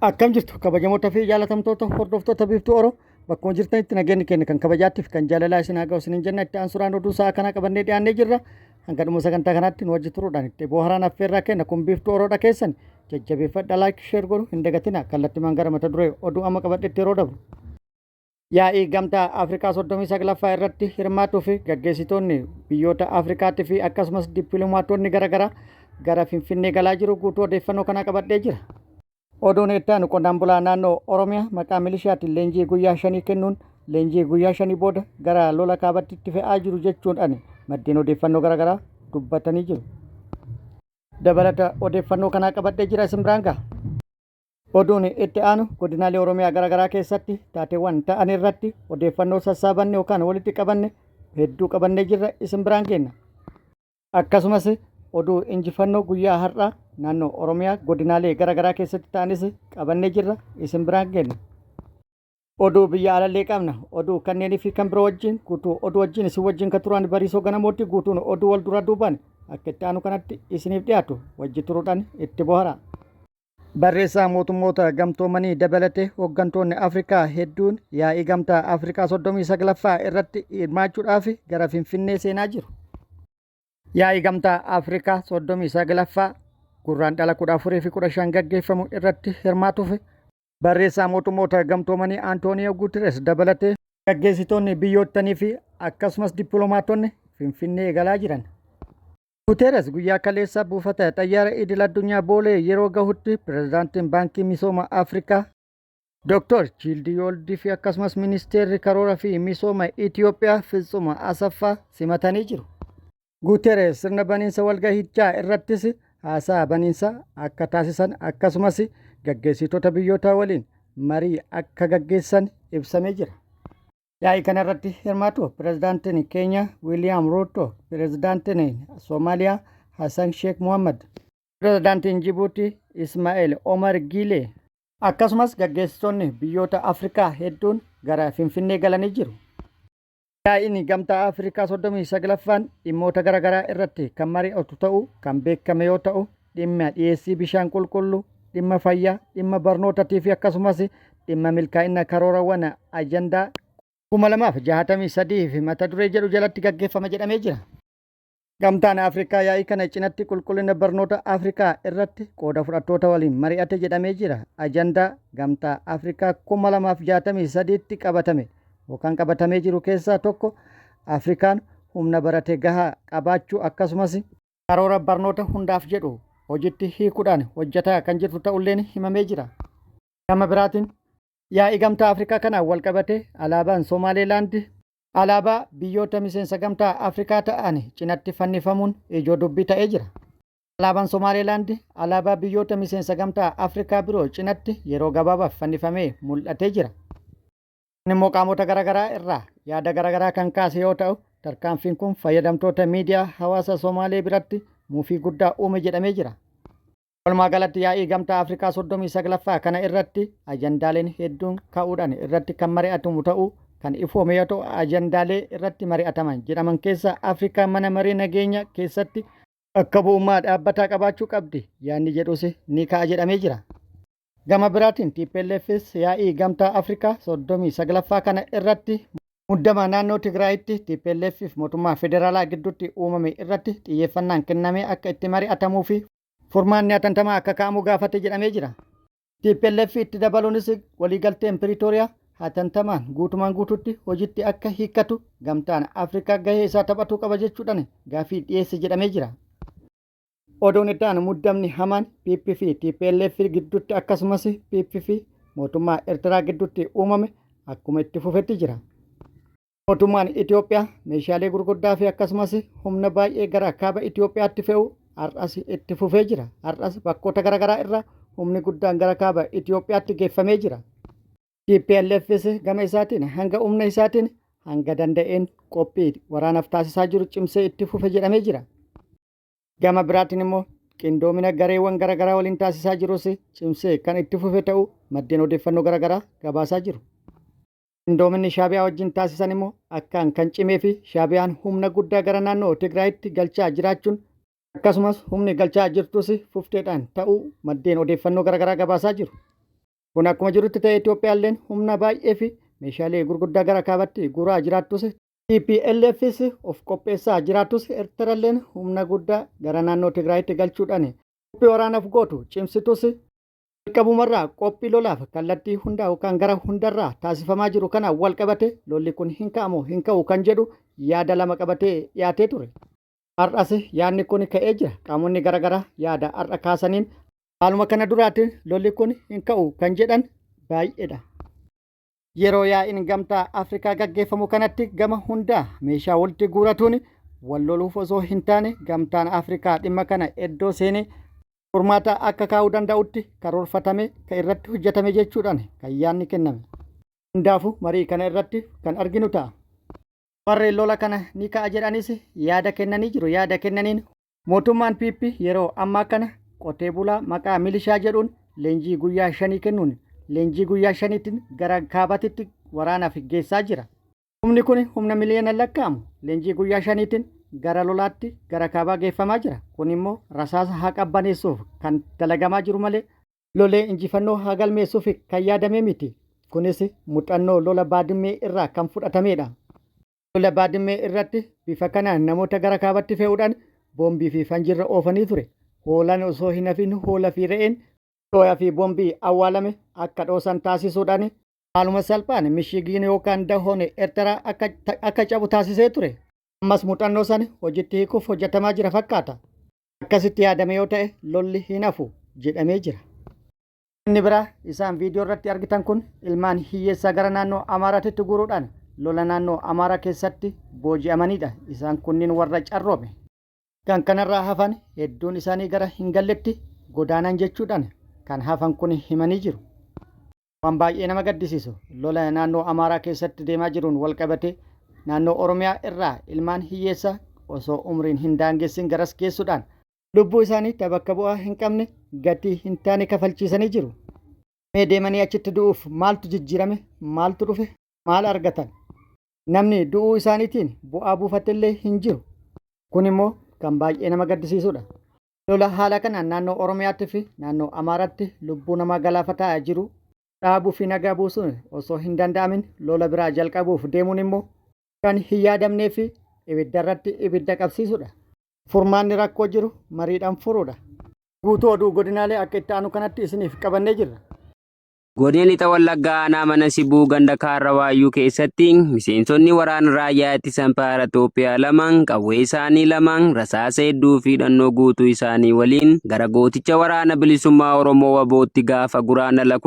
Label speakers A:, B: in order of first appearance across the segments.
A: Akkam jirtu kabajamoota fi jaalatamtoota hordoftoota Biiftuu Oro, bakkuma jirtanitti nageenyi keenya kan kabajaattiif kan jaalalaa isin haa ga'u isiniin jenna. Itti aansuudhaan oduu sa'a kanaa qabannee dhiyaannee jirra. Hanga dhuma sagantaa kanaatti nu wajji turuudhaan itti booharaan affeerraa kenna. Kun Biiftuu Oroodha, keessan jajjabeeffadha, like, share godhu hin dagatina. Kallattimaan gara mata duree oduu amma qabadhetti yeroo dabru. Yaa'ii Gamtaa Afrikaa 39ffaa irratti hirmaatuu fi gaggeessitoonni biyyoota Afrikaatii fi akkasumas dippiloomaatonni garaagaraa gara Finfinnee galaa jiru. Guutuu odeeffannoo kanaa qabadhee jira. Oduun itti aanu, qonnaan bulaa naannoo Oromiyaa maqaa milishaatiin leenjii guyyaa 5 kennuun leenjii guyyaa 5 booda gara lola kaabatti itti fe'aa jiru jechuudhaan maddeen odeeffannoo garaagaraa dubbatanii jiru. Dabalata odeeffannoo kanaa qabadhee jira, isin biraan gaha. Oduun itti aanu, godinaalee Oromiyaa garaagaraa keessatti taateewwan ta'an irratti odeeffannoo sassaabanne yookaan walitti qabanne hedduu qabannee jirra, isin biraan geenna. Akkasumas oduu injifannoo guyyaa har'aa naannoo Oromiyaa godinaalee garaagaraa keessatti ta'anis qabannee jirra, isin biraan geenna. Oduu biyya alallee qabna. Oduu kanneenii fi kan biroo wajjin, guutuu oduu wajjin isin wajjin kan turan Bariisoo Ganamootti. Guutuun oduu wal duraa duubaan akka itti aanu kanatti isiniif dhiyaatu, wajji turuudhaan itti bohara. Barreessaa Mootummoota Gamtoomanii dabalatee hooggantoonni Afrikaa hedduun yaa'ii Gamtaa Afrikaa 39ffaa irratti hirmaachuudhaaf gara Finfinnee seenaa jiru. Yaa'ii Gamtaa Afrikaa 39ffaa Gurraandhala 14 fi 15 gaggeeffamu irratti hirmaatuuf Barreessaa Mootummoota Gamtoomanii Antooniyoo Guuteres dabalatee gaggeessitoonni biyyoottanii fi akkasumas dippiloomaatonni Finfinnee galaa jiran. Guteeres guyyaa kaleessa buufata xayyaara idil addunyaa Boolee yeroo gahutti pirezidaantiin Baankii Misooma Afrikaa Dr. Chiildii Yooldii fi akkasumas ministeerri karoora fi misooma Itiyoophiyaa Fitsuma Asaffaa simatanii jiru. Guteeres sirna baniinsa walgahichaa irrattis haasaa baniinsaa akka taasisan akkasumas gaggeessitoota biyyootaa waliin marii akka gaggeessan ibsamee jira. Yaa'ii kana irratti hirmaatu pirezidaantiin Keeniyaa Wiiliyaam Ruuto, pirezidaantiin Soomaaliyaa Hassan Sheekh Mohammad, pirezidaantiin Jibuutii Ismaa'eel Omar Giilee, akkasumas gaggeessitoonni biyyoota Afrikaa hedduun gara Finfinnee galanii jiru. Yaa'iin Gamtaa Afrikaa 39ffaan dhimmoota garaagaraa irratti kan mari'atu ta'uu kan beekame yoo ta'u, dhimma dhiyeessii bishaan qulqulluu, dhimma fayyaa, dhimma barnootaatii fi akkasumas dhimma milkaa'ina karoorawwan ajandaa 2063 fi mata duree jedhu jalatti gaggeeffama jedhamee jira. Gamtaan Afrikaa yaa'ii kana cinatti qulqullina barnoota Afrikaa irratti qooda fudhattoota waliin mari'ate jedhamee jira. Ajandaa Gamtaa Afrikaa 2063tti qabatame yookaan qabatamee jiru keessaa tokko Afrikaan humna barate gahaa qabaachuu akkasumas karoora barnoota hundaaf jedhu hojitti hiikuudhaan hojjetaa kan jirtu ta'ulleen himamee jira. Gama biraatiin, yaa'ii Gamtaa Afrikaa kanaan wal qabate alaabaan Somaaleelaand alaabaa biyyoota miseensa Gamtaa Afrikaa ta'an cinatti fannifamuun ijoo dubbii ta'ee jira. Alaabaan Somaaleelaand alaabaa biyyoota miseensa Gamtaa Afrikaa biroo cinatti yeroo gabaabaaf fannifamee mul'atee jira. Kun immoo qaamota garaagaraa irraa yaada garaagaraa kan kaase yoo ta'u, tarkaanfiin kun fayyadamtoota miidiyaa hawaasa Somaalee biratti mufii guddaa uume jedhamee jira. Walumaa galatti yaa'ii Gamtaa Afrikaa 39ffaa kana irratti ajandaaleen hedduun ka'uudhaan irratti kan mari'atamu ta'uu kan ifoome yoo ta'u, ajandaalee irratti mari'ataman jedhaman keessaa Afrikaa mana maree nageenya keessatti bakka bu'ummaa dhaabbataa qabaachuu qabdi yaadni jedhus ni ka'a jedhamee jira. Gama biraatiin, TPLFs yaa'ii Gamtaa Afrikaa 39ffaa kana irratti muddama naannoo Tigraayitti TPLF fi mootummaa federaalaa gidduutti uumame irratti xiyyeeffannaan kennamee akka itti mari'atamuu fi furmaanni hatantamaa akka kaa'amu gaafate jedhamee jira. TPLF itti dabaluunis waliigalteen Piriitooriyaa hatantamaan guutumaan guutuutti hojiitti akka hiikkatu Gamtaan Afrikaa gahee isaa taphatuu qaba jechuudhaan gaafii dhiyeesse jedhamee jira. Oduun itti aanu, muddamni hamaan PP fi TPLF gidduutti akkasumas PP fi mootummaa Eertiraa gidduutti uumame akkuma itti fufetti jira. Mootummaan Itoophiyaa meeshaalee gurguddaa fi akkasumas humna baay'ee gara kaaba Itoophiyaatti fe'u har'as itti fufee jira. Har'as bakkoota garaagaraa irraa humni guddaan gara kaaba Itoophiyaatti geeffamee jira. TPLFs gama isaatiin hanga humna isaatiin hanga danda'een qophii waraanaaf taasisaa jiru cimsee itti fufe jedhamee jira. Gama biraatiin immoo qindoomina gareewwan garaagaraa waliin taasisaa jirus cimsee kan itti fufe ta'uu maddeen odeeffannoo garaagaraa gabaasaa jiru. Qindoominni Shaabiyaa wajjin taasisan immoo akkaan kan cimee fi Shaabiyaan humna guddaa gara naannoo Tigraayitti galchaa jiraachuun akkasumas humni galchaa jirtus fufteedhaan ta'uu maddeen odeeffannoo garaagaraa gabaasaa jiru. Kun akkuma jirutti ta'e Itoophiyaalleen humna baay'ee fi meeshaalee gurguddaa gara kaabatti guuraa jiraattus, TPLFs of qopheessaa jiraattus, Eertiraalleen humna guddaa gara naannoo Tigraayitti galchuudhaan qophii waraanaaf gootu cimsitus, jalqabumarraa qophii lolaaf kallattii hundaa yookaan gara hundarraa taasifamaa jiru kana wal qabate lolli kun hin ka'amu hin ka'u kan jedhu yaada lama qabatee dhiyaatee ture. Har'as yaadni kun ka'ee jira. Qaamonni garaagaraa yaada har'a kaasaniin haaluma kana duraatiin lolli kun hin ka'u kan jedhan baay'eedha. Yeroo yaa'iin Gamtaa Afrikaa gaggeeffamu kanatti gama hundaa meeshaa walitti guuratuun wal loluuf osoo hin taane, Gamtaan Afrikaa dhimma kana iddoo seenee furmaata akka kaa'uu danda'utti karoorfatame kan irratti hojjetame jechuudhaan kan yaadni kenname. Hundaafuu marii kana irratti kan arginu ta'a. Warri lola kana ni ka'a jedhanis yaada kennanii jiru. Yaada kennaniin mootummaan PP yeroo ammaa kana qotee bulaa maqaa milishaa jedhuun leenjii guyyaa 5 kennuun leenjii guyyaa 5tiin gara kaabatitti waraanaaf geessaa jira. Humni kun humna miliyoona lakkaa'amu leenjii guyyaa 5tiin gara lolaatti gara kaabaa geeffamaa jira. Kun immoo rasaasa haa qabbaneessuuf kan dalagamaa jiru malee lolee injifannoo haa galmeessuuf kan yaadame miti. Kunis muuxannoo lola Baadimmee irraa kan fudhatamedha. Lola Baadimmee irratti bifa kanaan namoota gara kaabatti fe'uudhaan boombii fi fanjirra oofanii ture. Hoolaan osoo hin hafin hoolaa fi re'een dhooyaa fi boombii awwaalame akka dhoosan taasisuudhaan haaluma salphaan mishigiin yookaan dahoon Eertiraa akka cabu taasisee ture. Ammas muuxannoo sana hojiitti hiikuuf hojjetamaa jira fakkaata. Akkasitti yaadame yoo ta'e lolli hin hafu jedhamee jira. Inni biraa isaan viidiyoo irratti argitan kun ilmaan hiyyeessaa gara naannoo Amaaraatitti guuruudhaan lola naannoo Amaaraa keessatti booji'amanidha. Isaan kunniin warra carroome. Kan kanarraa hafan hedduun isaanii gara hin galletti godaanan jechuudhaan kan hafan kun himanii jiru. Waan baay'ee nama gaddisiisu, lola naannoo Amaaraa keessatti deemaa jiruun wal qabate naannoo Oromiyaa irraa ilmaan hiyyeessaa osoo umriin hin daangessin garas geessuudhaan lubbuu isaanii bakka bu'aa hin qabne gatii hin taane kafalchiisanii jiru. Mee deemanii achitti du'uuf maaltu jijjiirame? Maaltu dhufe? Maal argatan? Namni du'uu isaaniitiin bu'aa buufatellee hin jiru. Kun immoo kan baay'ee nama gaddisiisudha. Lola haala kanaan naannoo Oromiyaatti fi naannoo Amaaraatti lubbuu namaa galaafataa jiru dhaabuu fi nagaa buusuun osoo hin danda'amin lola biraa jalqabuuf deemuun immoo kan hin yaadamnee fi ibidda irratti ibidda qabsiisudha. Furmaanni rakkoo jiru mariidhaan furuudha. Guutuu oduu godinaalee akka itti aanu kanatti isiniif qabannee jirra.
B: Godina Lixa Wallaggaa aanaa Mana Sibuu ganda Kaarra Waayyuu keessatti miseensonni waraana raayyaa ittisa Impaayera Itoophiyaa lama qawwee isaanii lama, rasaasa hedduu fi hidhannoo guutuu isaanii waliin gara gooticha Waraana Bilisummaa Oromoo WBOtti gaafa Guraandhala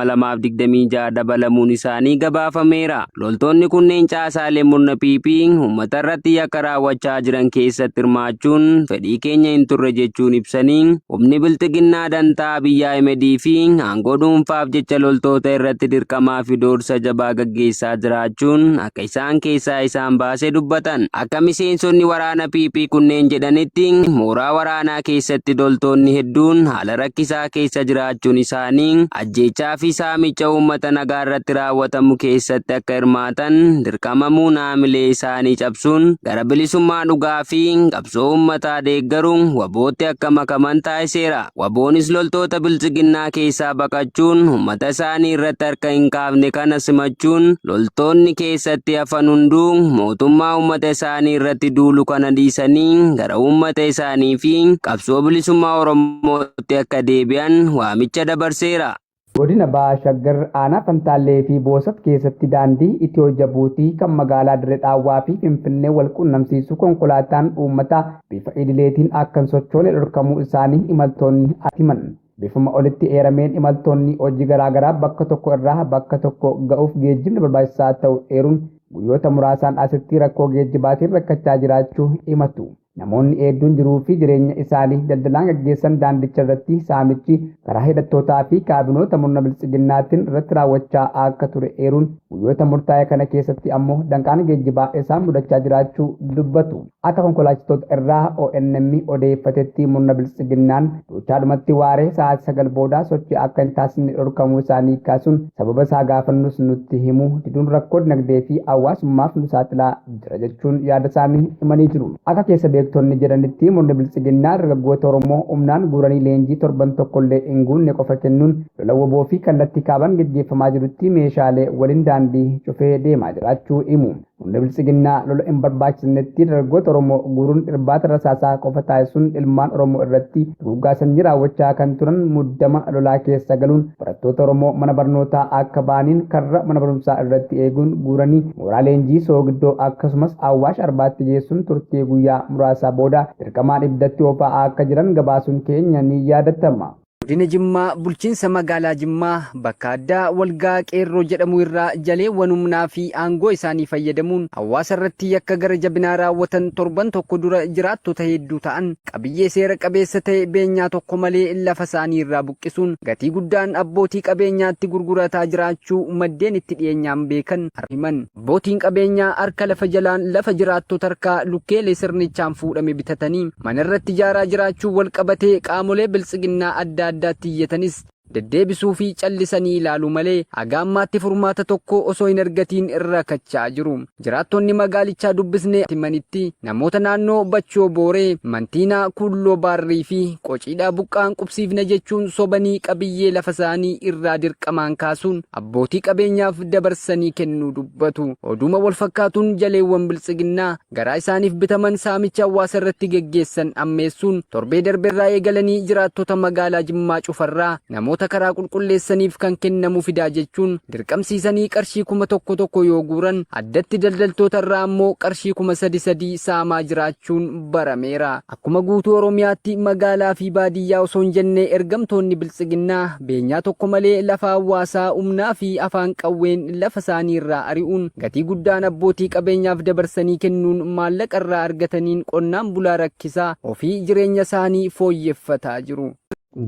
B: 12,2026 dabalamuun isaanii gabaafameera. Loltoonni kunneen caasaalee murna PP uummata irratti yakka raawwachaa jiran keessatti hirmaachuun fedhii keenya hin turre jechuun ibsanii, humni bilxiginnaa dantaa Abiyyi Ahimedii fi aangoo dhuunfaaf jecha loltoota irratti dirqamaa fi doorsa jabaa gaggeessaa jiraachuun akka isaan keessaa isaan baase dubbatan. Akka miseensonni waraana PP kunneen jedhanitti, mooraa waraanaa keessatti loltoonni hedduun haala rakkisaa keessa jiraachuun isaanii ajjeechaa fi saamicha uummata nagaa irratti raawwatamu keessatti akka hirmaatan dirqamamuun haamilee isaanii cabsuun gara bilisummaa dhugaa fi qabsoo uummataa deeggaru WBOtti akka makaman taasiseera. WBOnis loltoota bilxiginnaa keessaa baqachuun uummata isaanii irratti harka hin kaafne kana simachuun loltoonni keessatti hafan hunduu mootummaa uummata isaanii irratti duulu kana dhiisanii gara uummata isaanii fi qabsoo bilisummaa Oromootti akka deebi'an waamicha dabarseera.
C: Godina Baha Shaggar aanaa Fantaallee fi Boosat keessatti daandii Itiyoo Jabuutii kan magaalaa Dirree Dhaawwaa fi Finfinnee wal qunnamsiisu konkolaataan uummataa bifa idileetiin akka hin sochoone dhorkamuu isaanii imaltoonni himan. Bifuma olitti eerameen imaltoonni hojii garaagaraa bakka tokko irraa bakka tokko ga'uuf geejjibni barbaachisaa ta'u eeruun guyyoota muraasaan asitti rakkoo geejjibaatiin rakkachaa jiraachuu himatu. Namoonni hedduun jiruu fi jireenya isaanii daldalaan gaggeessan daandicha irratti saamichi karaa hidhattootaa fi kaabinoota murna bilxiginnaatiin irratti raawwachaa akka ture eeruun Guyyoota murtaa'e kana keessatti ammoo danqaan geejjibaa isaan mudachaa jiraachuu dubbatu. Akka konkolaachistoota irraa ONM odeeffatetti murna biltsiginnaan duuchaadhumatti waaree sa'aatii 9 booda sochii akka hin taasisne dhorkamuu isaanii kaasuun sababa isaa gaafannus nutti himuu diduun rakkoo dinagdee fi hawaasummaaf nu saaxilaa jira jechuun yaada isaanii himanii jiru. Akka keessa beektonni jedhanitti murni biltsiginnaa dargaggoota Oromoo humnaan guuranii leenjii torban tokkollee hin guunne qofa kennuun lola woboo fi kallattii kaaban gaggeeffamaa jirutti meeshaalee waliin daandii cufee deemaa jiraachuu himu. Murni biltsiginnaa lola hin barbaachisnetti dargaggoota Oromoo guuruun irbaata rasaasaa qofa taasisuun ilmaan Oromoo irratti duguuggaa sanyii raawwachaa kan turan muddama lolaa keessa galuun barattoota Oromoo mana barnootaa akka ba'aniin karra mana barumsaa irratti eeguun guuranii mooraa leenjii Soogiddoo akkasumas Awwaash Arbaatti geessuun turtii guyyaa muraasaa booda dirqamaan ibiddatti oofaa akka jiran gabaasuun keenya ni yaadatama.
D: Godina Jimmaa bulchiinsa magaalaa Jimmaa bakka addaa Walgaa Qeerroo jedhamu irraa jaleewwan humnaa fi aangoo isaanii fayyadamuun hawaasa irratti yakka gara jabinaa raawwatan torban tokko dura jiraattota hedduu ta'an qabiyyee seera qabeessa ta'e beenyaa tokko malee lafa isaanii irraa buqqisuun gatii guddaan abbootii qabeenyaatti gurgurataa jiraachuu maddeen itti dhiyeenyaan beekan himan. Abbootiin qabeenyaa harka lafa jalaan lafa jiraattota harkaa lukkeelee sirnichaan fuudhame bitatanii mana irratti ijaaraa jiraachuu wal qabatee qaamolee biltsiginnaa adda addaatti iyyatanis deddeebisuu fi callisanii ilaaluu malee haga ammaatti furmaata tokko osoo hin argatiin rakkachaa jiru. Jiraattonni magaalichaa dubbisnee himanitti namoota naannoo Bachoo Booree, Mantiinaa, Kulloo Baarrii fi Qociidhaa buqqaan qubsiifna jechuun sobanii qabiyyee lafa isaanii irraa dirqamaan kaasuun abbootii qabeenyaaf dabarsanii kennuu dubbatu. Oduma wal fakkaatuun jaleewwan biltsiginnaa garaa isaaniif bitaman saamicha hawaasa irratti geggeessan ammeessuun torbee darberraa eegalanii jiraattota magaalaa Jimmaa cufarraa namoota karaa qulqulleessaniif kan kennamu fidaa jechuun dirqamsiisanii qarshii 1000 yoo guuran addatti daldaltoota irraa ammoo qarshii 3000 saamaa jiraachuun barameera. Akkuma guutuu Oromiyaatti magaalaa fi baadiyyaa osoo hin jenne ergamtoonni biltsiginnaa beenyaa tokko malee lafa hawaasaa humnaa fi afaan qawween lafa isaanii irraa ari'uun gatii guddaan abbootii qabeenyaaf dabarsanii kennuun maallaqa irraa argataniin qonnaan bulaa rakkisaa ofii jireenya isaanii fooyyeffataa jiru.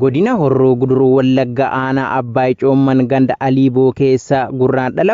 E: Godina Horroo Guduruu Wallagga aanaa Abbaay Coomman ganda Aliiboo keessa Gurraandhala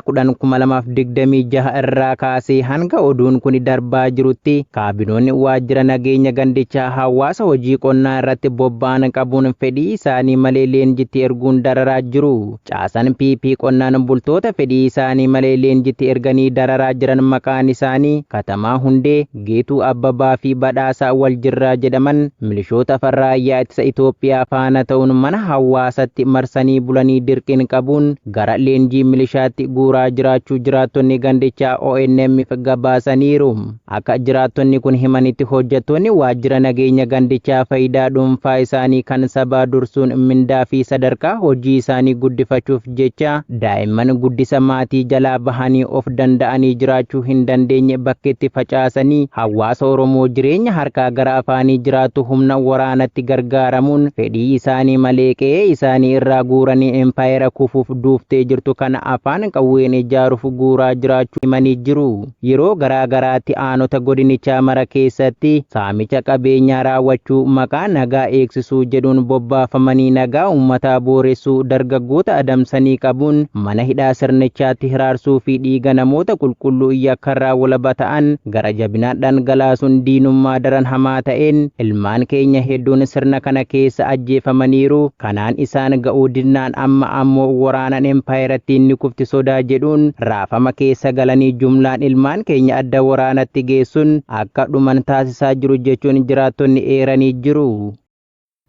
E: 10,2026 irraa kaasee hanga oduun kun darbaa jirutti kaabinoonni waajjira nageenya gandichaa hawaasa hojii qonnaa irratti bobba'an qabuun fedhii isaanii malee leenjitti erguun dararaa jiru. Caasaan PP qonnaan bultoota fedhii isaanii malee leenjitti erganii dararaa jiran maqaan isaanii Katamaa Hundee, Geetuu Abbabaa fi Badhaasaa Waljirraa jedhaman milishoota farra raayyaa ittisa Itoophiyaa faana ta'uun mana hawaasatti marsanii bulanii dirqiin qabuun gara leenjii milishaatti guuraa jiraachuu jiraattonni gandichaa ONM'f gabaasaniiru. Akka jiraattonni kun himanitti hojjettoonni waajjira nageenya gandichaa faayidaa dhuunfaa isaanii kan sabaa dursuun mindaa fi sadarkaa hojii isaanii guddifachuuf jecha daa'imman guddisa maatii jalaa bahanii of danda'anii jiraachuu hin dandeenye bakkeetti facaasanii hawaasa Oromoo jireenya harkaa gara afaanii jiraatu humna waraanatti gargaaramuun fedhii isaanii malee qe'ee isaanii irraa guuranii empaayera kufuuf duuftee jirtu kana afaan qawween ijaaruuf guuraa jiraachuu himanii jiru. Yeroo garaa garaatti aanota godinichaa mara keessatti saamicha qabeenyaa raawwachuu maqaa nagaa eegsisuu jedhuun bobbaafamanii nagaa uummataa booressuu dargaggoota adamsanii qabuun mana hidhaa sirnichaatti hiraarsuu fi dhiiga namoota qulqulluu yakkarraa walaba ta'an gara jabinaan dhangalaasuun diinummaa daran hamaa ta'een ilmaan keenya hedduun sirna kana keessa ajjeefamaniiru. Kanaan isaan ga'uu dinnaan amma ammoo waraanan empaayerattiin ni kufti sodaa jedhuun raafama keessa galanii jumlaan ilmaan keenya adda waraanatti geessuun akka dhuman taasisaa jiru jechuun jiraattonni eeranii jiru.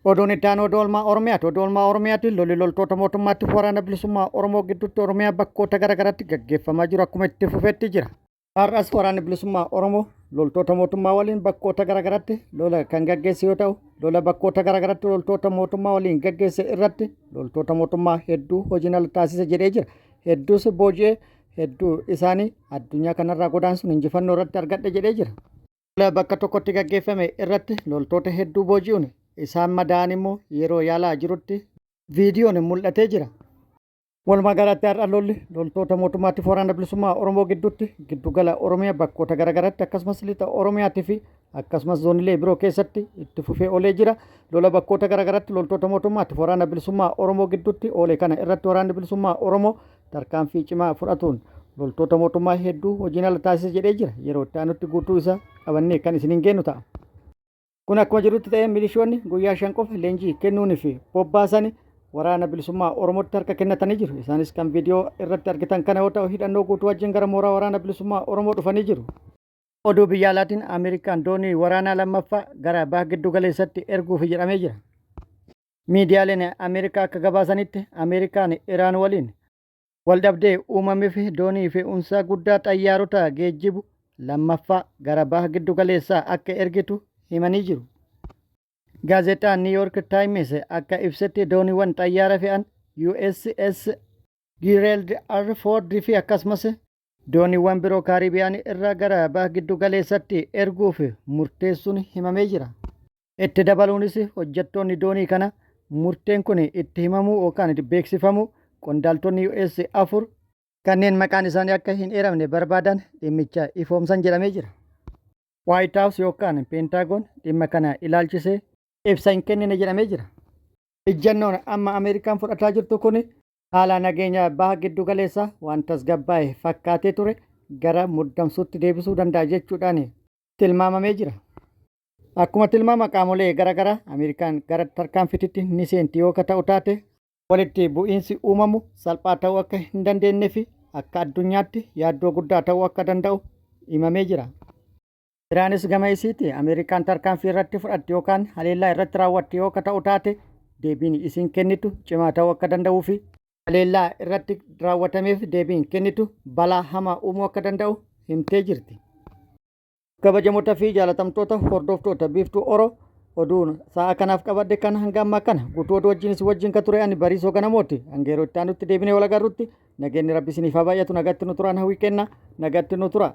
A: Oduun itti aanu oduu oolmaa Oromiyaati. Oduu oolmaa Oromiyaatti lolli loltoota mootummaatti waraana bilisummaa Oromoo gidduutti Oromiyaa bakkoota garaagaraatti gaggeeffamaa jiru akkuma itti fufetti jira. Har'as waraanni bilisummaa Oromoo loltoota mootummaa waliin bakkoota garaagaraatti lola kan gaggeesse yoo ta'u, lola bakkoota garaagaraatti loltoota mootummaa waliin gaggeesse irratti loltoota mootummaa hedduu hojiin ala taasise jedhee jira. Hedduus booji'ee hedduu isaanii addunyaa kanarraa godaansuun injifannoo irratti argadhe jedhee jira. Lola bakka tokkotti gaggeeffame irratti loltoota hedduu booji'uun isaan madaa'an immoo yeroo yaalaa jirutti viidiyoon mul'atee jira. Walumaa galatti har'a lolli loltoota mootummaatti waraana bilisummaa Oromoo gidduutti giddugala Oromiyaa bakkoota garaagaraatti akkasumas lixa Oromiyaatii fi akkasumas zoonilee biroo keessatti itti fufee oolee jira. Lola bakkoota garaagaraatti loltoota mootummaatti waraana bilisummaa Oromoo gidduutti oole kana irratti waraanni bilisummaa Oromoo tarkaanfii cimaa fudhatuun loltoota mootummaa hedduu hojiin ala taasise jedhee jira. Yeroo itti aanutti guutuu isaa qabannee kan isiniin geennu ta'a. Kun akkuma jirutti ta'ee milishoonni guyyaa 5 qofa leenjii kennuunii fi bobbaasan waraana bilisummaa Oromootti harka kennatanii jiru. Isaanis kan viidiyoo irratti argitan kana yoo ta'u hidhannoo guutuu wajjin gara mooraa waraana bilisummaa Oromoo dhufanii jiru. Oduu biyya alaatiin Ameerikaan doonii waraanaa lammaffaa gara baha giddu galeessatti erguuf jedhamee jira. Miidiyaaleen Ameerikaa akka gabaasanitti Ameerikaan Iraan waliin waldhabdee uumameef doonii fe'umsaa guddaa xayyaarota geejjibu lammaffaa gara baha giddu galeessaa akka ergitu himanii jiru. Gaazexaan New York Times akka ibsetti dooniiwwan xayyaara fe'an USS Gerald R. Ford fi akkasumas dooniiwwan biroo Kaaribiyaan irraa gara baha giddu galeessatti erguuf murteessuun himamee jira. Itti dabaluunis hojjettoonni doonii kana murteen kun itti himamuu yookaan beeksifamuu qondaaltonni US 4 kanneen maqaan isaanii akka hin eeramne barbaadan dhimmicha ifoomsan jedhamee jira. White House yookaan Pentagon dhimma kana ilaalchisee ibsa hin kennine jedhamee jira. Ijjannoon amma Ameerikaan fudhataa jirtu kun haala nageenya baha giddu galeessaa waan tasgabbaa'e fakkaatee ture gara muddamsuutti deebisuu danda'a jechuudhaan tilmaamamee jira. Akkuma tilmaama qaamolee garaagaraa Ameerikaan gara tarkaanfititti ni seenti yoo ta'u taate walitti bu'iinsi uumamu salphaa ta'uu akka hin dandeenye fi akka addunyaatti yaaddoo guddaa ta'uu akka danda'u himamee jira. Iraanis gama isiitti Ameerikaan tarkaanfii irratti fudhatti yookaan haleellaa irratti raawwatti yoo ta'u taate deebiin isiin kennitu cimaa ta'uu akka danda'uu fi haleellaa irratti raawwatameef deebiin kennitu balaa hamaa uumuu akka danda'u himtee jirti. Kabajamoota fi jaalatamtoota hordoftoota Biiftuu Oro, oduun sa'a kanaaf qabadde kan hanga ammaa kana guutuu oduu wajjinis wajjin ka ture ani Bariisoo Ganamooti. Hanga yeroo itti aanutti deebinee wal agarrutti nageenyi Rabbi isiniif haa baay'atu, nagatti nu turaan hawwii kenna, nagatti nu tura.